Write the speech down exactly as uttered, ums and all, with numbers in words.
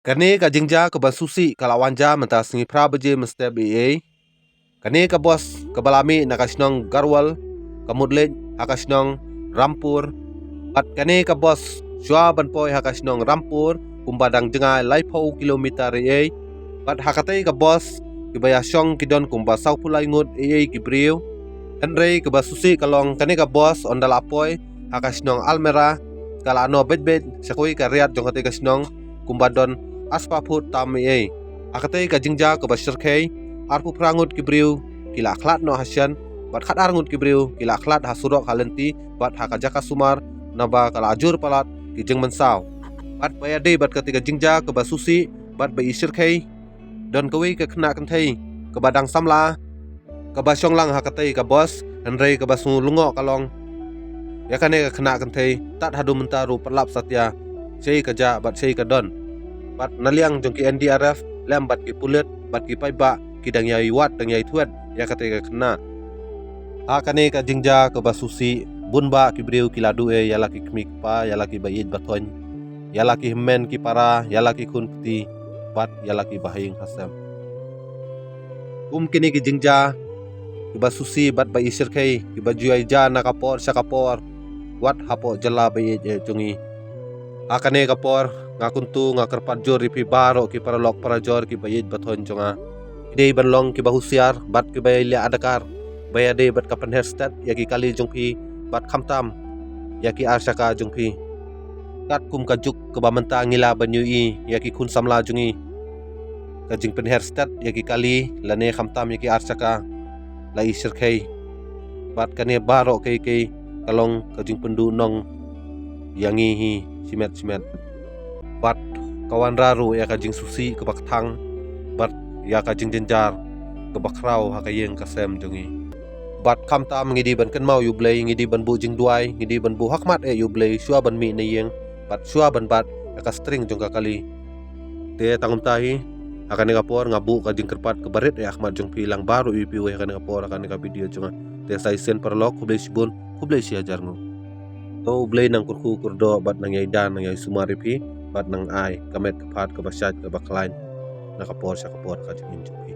Kane ka jingjia kaba sngewsih ka la wan ja mynta sngi phra baje mynstep eiei. Kane ka bos kaba la mih na ka shnong Garwal ka mut leit ha ka shnong Rampur. Bad kane ka bos shuwa ban poi ha ka shnong Rampur kumba dang jngai laiphew kilometer eiei. Bad ha katei ka bos kiba ïa shong ki don kumba sawphew lai ngut eiei ki briew. Hynrei kaba sngewsih ka long kane ka bos ynda la poi ha ka shnong Almera ka la noh beit beit sha kawei ka riat jong katei ka shnong kumba don arspah phut tam eiei. Ha katei ka jingjia kaba shyrkhei arphew phra ngut ki briew ki la khlad noh ha shen bad khatar ngut ki briew ki la khlad ha surok ha lynti bad ha ka jaka sumar naba ka la jur palat ki jingmynsaw. Bad ba ïadei bad katei ka jingjia kaba sngewsih bad ba i shyrkhei don kawei ka khynnah kynthei kaba dang samla kaba shong lang ha katei ka bos, hynrei kaba sngew lyngngoh ka long ïa kane ka khynnah kynthei tad haduh mynta ruh patlap satia shei ka jah bad shei ka don. Bad na liang jong ki N D R F lem bad ki pulit bad ki paidbah ki dang ïai wad dang ïai thwet ïa katei ka khynnah. Ha kane ka jingjia kaba sngewsih bun bah ki briew ki la duh ei ïa la ki kmie kpa, ïa la ki ba ïeit ba thoiñ, ïa la ki hynmen ki para, ïa la ki khun kti bad ïa la ki ba ha ïing ha sem. Kum kine ki jingjia kiba sngewsih bad ba i shyrkhei kiba ju ïai jia na ka por sha ka por wat hapoh jylla ba ïeit jong ngi. Ha kane ka por nga kyntu nga kyrpad jur ïa phi baroh ki paralok parajor kiba ïeit ba thoiñ jong nga. Phi dei ban long kiba husiar bad kiba ïaleh adkar ba ïadei bad ka pynher stet ïa ki kali jong phi bad khamtam ïa ki ar shaka jong phi. Katkum ka juk kaba mynta ngi lah ban ïohi ïa ki khun samla jong ngi, ka jingpynher stet ïa ki kali lane khamtam ïa ki ar shaka la i shyrkhei. Bad kane baroh kaei kaei ka long ka jingpynduhnong ïa ngi hi shimet shimet. Bad ka wanrah ruh ïa ka jingsngewsih kaba kthang bad ïa ka jingjynjar kaba khraw ha ka ïing ka sem jong ngi. Bad khamtam ngi dei ban kynmaw ïa U Blei, ngi dei ban buh jingduwai, ngi dei ban buh hakhmat eh ïa U Blei shuwa ban mih na ïing bad shuwa ban bat ïa ka string jong ka kali. Te tang kumta hi, ha kane ka por nga buh ka jingkyrpad kaba rit eh ha khmat jong phi lang baroh ïa phi wei ha kane ka por ha kane ka video jong nga. Te sa shisien paralok, khublei shibun, khublei shihajar nguh. To U Blei nang kyrkhu kyrdoh bad nang ïai dan nang ïai sumar ïa phi bad nang ai ka met ka phad kaba shait kaba khlaiñ na ka por sha ka por ha ka jingim jong phi.